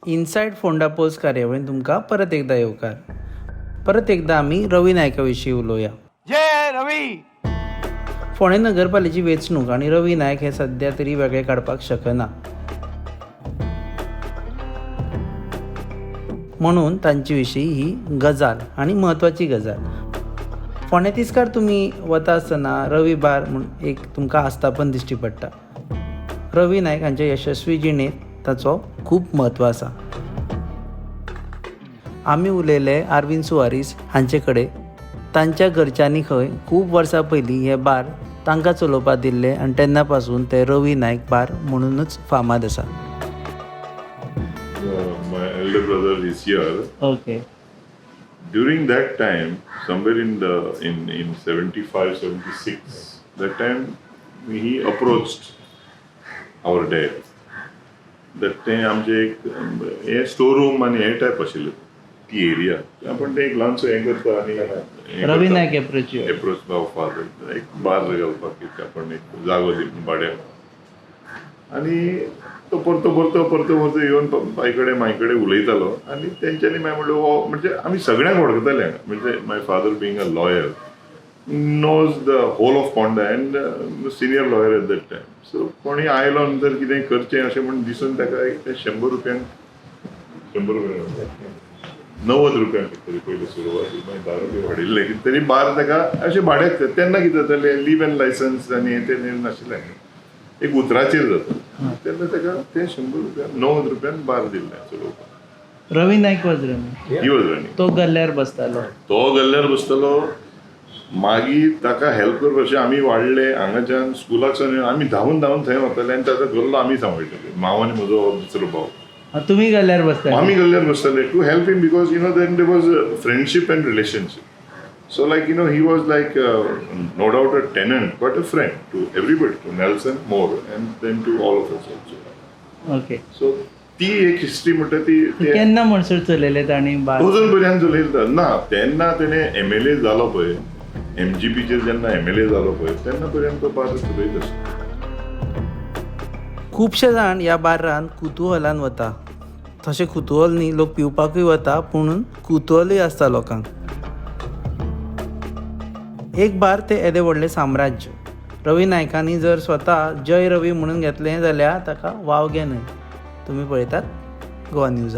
Inside Ponda post कार्यावळीन तुमकां परत एकदा येवकार. परत एकदा आमी रवी नायका विशीं उलोवया. जय रवी. फोंडें नगरपालिकेची वेंचणूक आनी रवी नायक हे सद्या तरी वेगळे काडपाक शकना, म्हणून तांचे विशीं ही गजाल आनी म्हत्वाची गजाल. फोंडें तिस्कार तुमी वता आसतना रवी बार म्हूण एक तुमकां आस्थापन दिश्टी पडटा. रवी नायक हांच्या यशस्वी जिणेंत ताचो खूब म्हत्व आसा. आमी उलयले आरविंद सुवारीस हांचे कडेन. तांच्या घरच्यांनी खंय खूब वर्सां पयलीं हें बार तांकां चलोवपाक दिल्लें आनी तेन्ना पासून ते रवी नायक बार म्हणूनच फामाद आसा. My elder brother is here. Okay. During that time, somewhere in the in 75, 76, that time he approached our dad. That ते आमचे एक हे स्टोर रूम आनी हे टायप आशिल्ले ती एरिया. आपण ते एक ल्हानसो हें करता आनी हें रवी करता. Naik approach. Approach our father, एक बार घालपाक कितें आपण एक जागो दी म्हणून भाड्याक. आनी तो परतो परतो परतो परतो येवन पाय कडेन माय कडेन उलयतालो आनी तेंच्यांनी मागीर म्हणलें, हो म्हणजे आमी सगळ्यांक वळखताले हांगा. म्हणजे my father being a lawyer knows the whole of Ponda and senior lawyer at that time. So कोणी आयलो नंतर कितें करचें अशें म्हूण दिसून ताका एक ते 100 रुपयांक, 100 रुपया, 90 रुपयांक कितें तरी पयलीं सुरवाती, मागीर 10 रुपया वाडिल्ले कितें तरी. बार ताका अशें भाड्याक. तेन्ना कितें जातालें, लीव एंड लायसन्स आनी हें तें नाशिल्लें, एक उतराचेर जाता. तेन्ना ताका ते 100 रुपया, 90 रुपयान बार दिल्लें चलोवपाक. Ravi Naik was running. He was running. तो गल्ल्यार बसतालो. तो गल्ल्यार बसतलो. मागीर ताका हेल्प करपाचें. आमी वाडले हांगाच्यान स्कुलाक सावन आमी धांवून धांवून थंय वताले आनी ताचो गल्लो आमी सांबाळटाले, हांव आनी म्हजो दुसरो भाव. तुमी गल्ल्यार बसताले? आमी गल्ल्यार बसताले to help him because then there was friendship and relationship. So like he was like no doubt a tenant but a friend to everybody, to Nelson more and then to all of us also. Okay. So ती एक history म्हणटा ती केन्ना म्हणसर चलयले तांणी bar? अजून पर्यंत चलयता ना. तेन्ना तेणे एमएलए जालो पळय, एमजीपीचेर जेन्ना एमएलए जालो पळय, तेन्ना पर्यंत तो बार चलयत आसलो. खुबशे जाण ह्या बार्रान कुतुहलान वता. तशें कुतुहल न्ही, लोक पिवपाकूय वता, पूण कुतुहलूय आसता लोकांक. एक बार तें येदें व्हडलें साम्राज्य. रवी नायकांनी जर स्वता जय रवी म्हणून घेतलें जाल्यार ताका वावगें न्हय. तुमी पळयतात गोवा न्यूज.